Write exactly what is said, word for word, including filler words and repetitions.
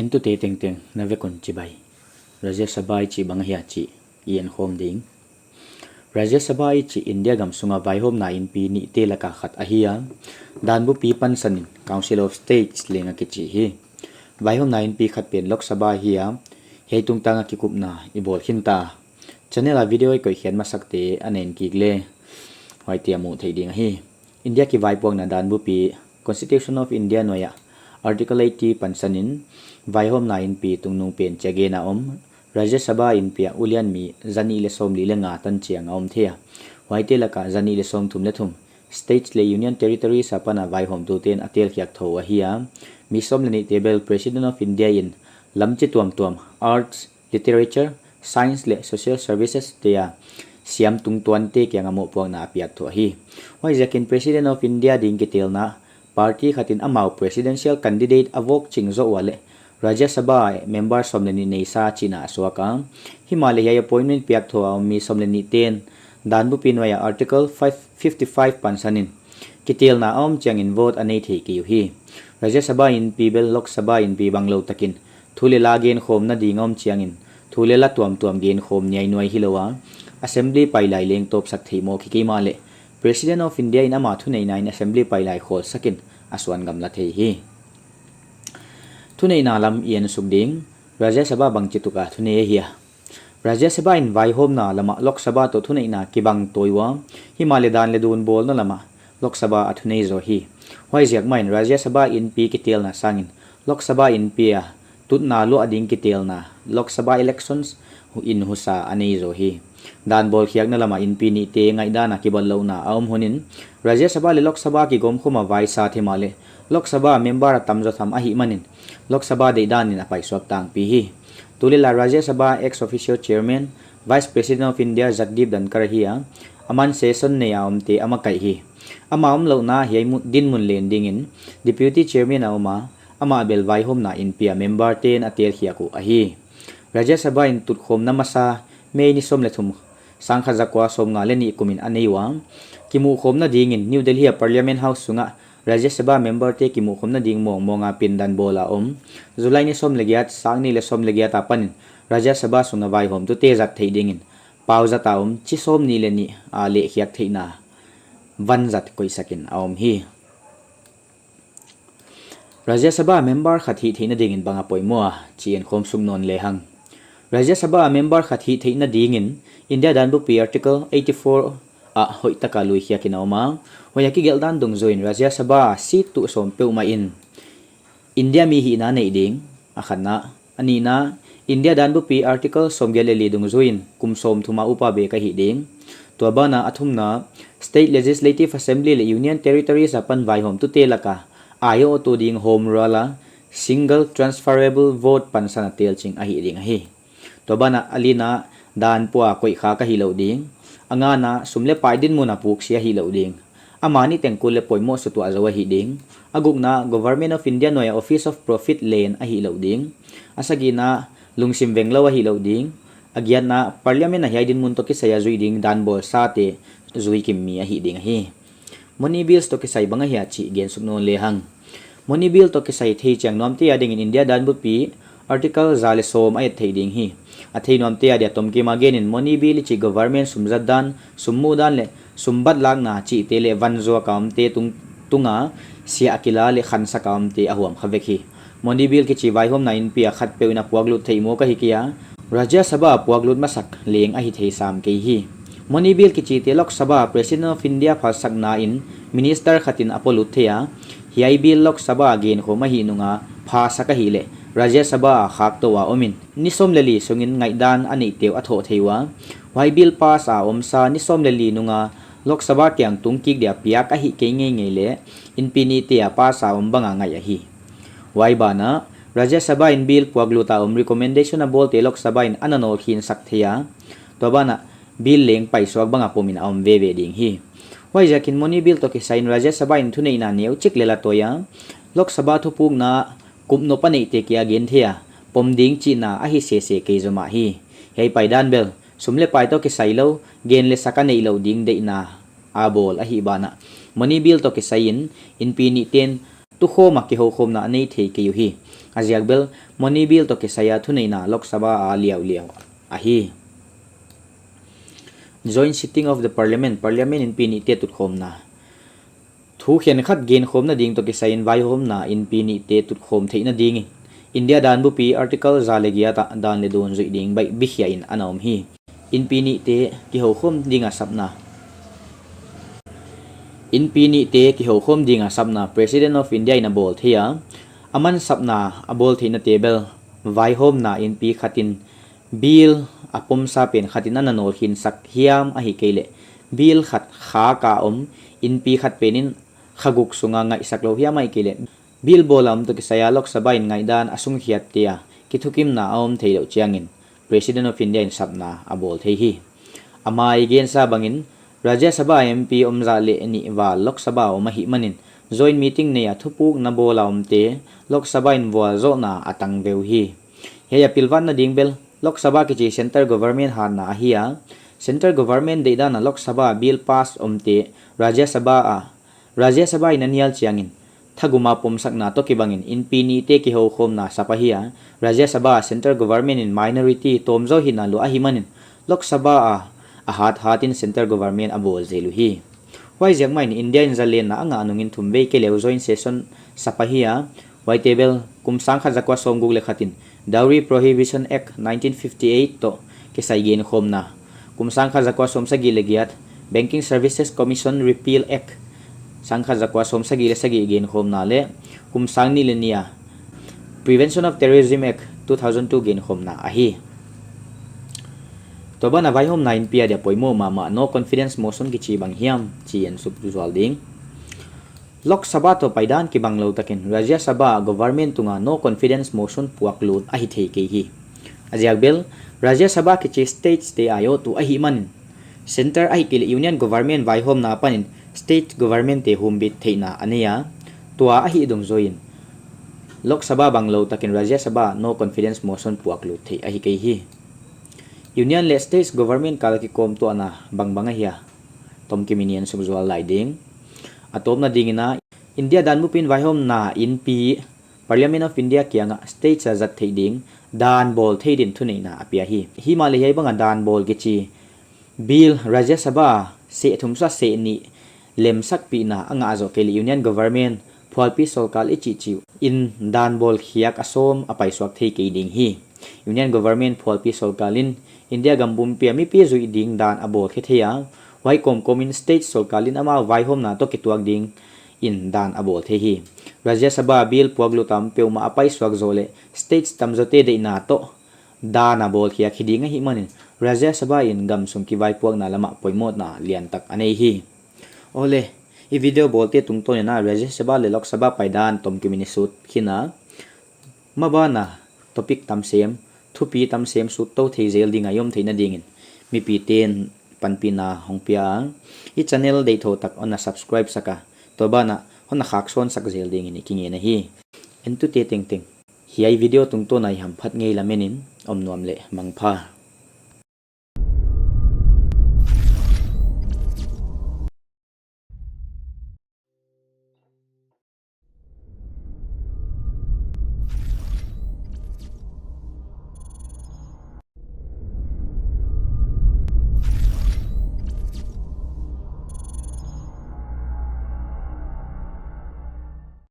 Entute tengteng na vek un chibai. Rajya Sabha i chih bang ahia chih i en khawm ding. Rajya Sabha i chih India gam sunga vaihawmna inpi nihte laka khat ahi a, danbupi pansanin Council of States leng a kichi hi. Vaihawmna inpi khat pen Lok Sabha hi a, hiai tungtanga kikupna i bawl khin ta. Channel a video i koih khiat masakte a na en kik le, huaite a muh theih ding ahi. India kivaipuakna danbupi Constitution of India nuai ah Article eighty pansanin vaihawmna inpi tungnung pen chia gen a om. Rajya Sabha inpi ah ulian mi zanih leh sawmli leh nga tan chiang a om thei a, huaite laka zanih leh sawmthum leh thum States leh Union Territories apana vaihawmtute'n a telkhiak thou ahi a, mi sawm leh nihte bel President of India in lam chi tuamtuam, arts, literature, science leh social services te a siam tungtuante kianga mohpuakna a piak thou ahi. Huaiziakin President of India ding kitelna party khatin amau presidential candidate a vote ching zoh ua leh Rajya Sabha member sawm leh nih neisa chihna a suak a. Himahleh hiai appointment piak thou a om mi sawm leh nihten danbupi nuai ah Article five fifty-five pansanin kitelna a om chiangin vote a nei thei kei uhi. Rajya Sabha inpi bel Lok Sabha inpi banglou takin thu leh la genkhawmna ding a om chiangin thu leh la tuamtuam genkhawm nuainuai hilou a, Assembly pailai leng tawpsak thei mawk hi kei mahleh President of India in ama thuneihna in Assembly pailai khawlsakin a suan gamla thei hi. Thuneihna lam i en suk ding. Rajya Sabha bangchituka thunei ahia? Rajya Sabha in vaihawmna lamah Lok Sabha toh thuneihna kibang tawi ua, himahleh dan leh dun bawlna lamah Lok Sabha a thunei zaw hi. Huaiziak mahin Rajya Sabha inpi kitelna sangin Lok Sabha inpi a tutna luah ding kitelna Lok Sabha elections in husa a nei zaw hi. Dan bawlkhiakna lamah inpi nihte ngaihdan a kibatlouhna a om hunin Rajya Sabha leh Lok Sabha kigawmkhawm a vaisa thei mahleh Lok Sabha member a tamzaw tham ahihmanin Lok Sabha deihdan in a paisuak tangpi hi. Tulel a Rajya Sabha ex officio chairman, Vice President of India Jagdeep Dhankhar ahi a, aman session nei a omte a makaih hi. Ama omlouhna hiai dinmun len dingin Deputy Chairman a om a, amah bel vaihawmna inpi a member te'n a telkhiak uh ahi. Rajya Sabha in tutkhawmna masa May ni sawm leh thum, sangkhat zakua sawmnga leh nih kumin a nei ua, kimuhkhawmna dingin New Delhi a Parliament House sungah Rajya Sabha memberte kimuhkhawmna ding mawngmawng a pindan bawl a om. July ni sawm leh giat, sang nih leh sawm leh giat apanin Rajya Sabha sunga vaihawmtute zat theih dingin pau zat a om chi sawmnih leh nih a lehkhiak theihna vanzat koihsakin a om hi. Rajya Sabha member khat hihtheihna dingin bang a poimoh a chih en khawm suk nawn lehang. Rajya Sabha member khat hihtheihna dingin India danbupi Article eighty-four ah hoihtaka luikhiakin a om a, huai a kigelh dan dungzuiin Rajya Sabha seat tuh sawm peuhmah in India mi hihna neih ding, a khatna. A nihna, India danbupi Article sawmgiat leh li dungzuiin kum sawmthum a upa bek a hih ding. Tua banah a thumna, State Legislative Assembly leh Union Territories apan vaihawmtute laka aiawhtu ding Home Rule a single transferable vote pansan a telching a hih ding ahi. Tua banah a lina, dan pua koihkhak a hihlouh ding. A ngana, sum leh pai dinmun a puksi a hihlouh ding. A mani teng kul leh poimoh sutuah zou a hih ding. A gukna, Government of India nuai a Office of Profit len a hihlouh ding. A sagihna, lungsim venglou a hihlouh ding. A giatna, Parliament a hiai dinmun toh kisai a zuih ding dan bawlsate zuikim mi a hih ding ahi. Money bills toh kisai bang ahia chih gen suk nawn lehang. Money bill toh kisai theichiang nuamte adingin India danbupi Article za leh sawm a et theih ding hi. A thei nuamte adia tomkim a genin money bill i chih government sumzat dan, sum muh dan leh sum bat lakna chihte leh van zuak a omte tung, tunga siah a kila leh khansak a omte a huam kha vek hi. Money bill kichi vaihawmna inpi a khatpeuh in a puaklut theih mawk ahi kei a, Rajya Sabha a puaklut masak leng ahi thei sam kei hi. Money bill kichite Lok Sabha President of India phalsakna in minister khatin a polut thei a, hiai bill Lok Sabha a genkhawm ahih nunga phasak ahihleh Rajya Sabha a khaktou a omin ni sawm leh li sungin ngaihdan a neihte uh a thoh thei ua, huai bill pass a omsa ni sawm leh li nunga Lok Sabha kiang tungkik dia piak ahih kei ngeingei leh inpi nihte a pass a om banga ngaih ahi. Huai banah Rajya Sabha in bill puaklut a om recommendation a bawlte Lok Sabha in ana nawlkhinsak thei a, tua banah bill leng paisuak banga pomin a om veve ding hi. Huaiziakin money bill toh kisai in Rajya Sabha in thuneihna neuchik lel a tawi a, Lok Sabha thupukna kupnop a neihte kia gen thei a pom ding chihna ahi sese kei zomah hi. Hiai paidan bel sum leh pai toh kisai lou, gen leh sak a neihlouh ding deihna a bawl ahih banah money bill toh kisai in inpi nihten tukhawm a kihoukhawmna a nei thei kei uhi. A ziak bel, Money Bill toh kisai a thuneihna Lok Sabha a liauliau ahi. Joint sitting of the Parliament, Parliament inpi nihte tutkhawmna. Thu khenkhat genkhawmna ding toh kisai in vaihawmna inpi nihte tutkhawm theihna ding in India danbupi Article za leh giat ah dan leh dawn zuih ding baih bikhia in ana om hi. Inpi nihte kihoukhawm ding a sapna. Inpi nihte kihoukhawm ding a sapna President of India in a bawl thei a, aman sapna a bawl theihna te bel vaihawmna inpi khat in bill a pomsa pen khat in ana nawlkhin sak hiam ahihkeileh bill khat khak a om inpi khat pen in kha guk sunga ngaihsak lou hiam ahihkeileh bill bawl a om toh kisai a Lok Sabha in ngaihdan a sungkhiatte a kithukimna a om theilou chiangin President of India in sapna a bawl thei hi. A mai gensa bangin Rajya Sabha M P om za leh nih val Lok Sabha om ahihmanin joint meeting nei a thupukna bawl a omte Lok Sabha in vualzawhna a tang veu hi. Hiai a pilvanna ding bel Lok Sabha kichi Centre Government hatna ahi a, Centre Government deihdan a Lok Sabha bill pass omte Rajya Sabha a Rajya Sabha in a nial chiangin thagum a pomsakna toh kibangin inpi nihte kihoukhawmna sap ahi a, Rajya Sabha a Centre Government in minority tawmzaw hihna luah ahihmanin Lok Sabha a a hathat in Centre Government a bawl zel uhi. Huaiziak mahin India in zalenna a ngah nungin thumvei kei leh joint session sap ahi a, huaite bel kum sangkhat zakua sawmguk leh khat in Dowry Prohibition Act nineteen fifty-eight toh kisai genkhawmna, kum sangkhat zakua sawmsagih leh giat Banking Services Commission Repeal Act sangkhat zakua sawmsagih leh sagih genkhawmna leh kum sangnih leh nih a Prevention of Terrorism Act two thousand two genkhawmna ahi. Tua ban a vaihawmna inpi a dia poimoh mahmah no confidence motion kichi bang hiam chih en suk zual ding. Lok Sabha toh paidan kibanglou takin Rajya Sabha government tunga no confidence motion puaklut ahi thei kei hi. A ziak bel, Rajya Sabha kichi states te aiawhtu ahihmanin, centre ahihkeileh union government vaihawmna apanin state government te humbit theihna a nei a, tua ahih dungzuiin Lok Sabha banglou takin Rajya Sabha no confidence motion puaklut theih ahi kei hi. Union leh states government kal a kikawmtuahna bangbang ahia, tomkim in en suk zual lai ding. A tawpna dingin a, India danbupi in vaihawmna inpi Parliament of India kianga states a zat theih ding dan bawl thei din thuneihna a pia hi. Himahleh hiai banga dan bawl kichi bill Rajya Sabha seh thum sua seh nih lemsakpihna a ngah zoh keileh Union Government phualpi sorkar i chihchih uh in dan bawl khiak a sawm a paisuak thei kei ding hi. Union Government phualpi sorkar in India gam pumpi a mipi zuih ding dan a bawlkhe thei a, huai kawmkawm in state sorkar in amau vaihawmna toh kituak ding in dan a bawl thei hi. Rajya Sabha bill puaklut a om peuhmah a paisuak zoh leh states tamzawte deihna toh dan a bawlkhiak hi ding ahihmanin Rajya Sabha in gamsung kivaipuakna lamah poimohna liantak a nei hi. Awle, i video bawlte tungtawn in a Rajya Sabha leh Lok Sabha paidan tomkim in i sut khin a, maban a topic tam sem, thupi tam sem sut tou thei zel ding a i om theihna dingin mipite'n panpihna hong pia a, i channel deihthoh tak hon na subscribe sak a, tua ban ah hon na khaksawn sak zel dingin i kingen ahi. Entute tengteng, hiai video tungtawn a i hamphat ngei lam en in, om nuam leh mangpha.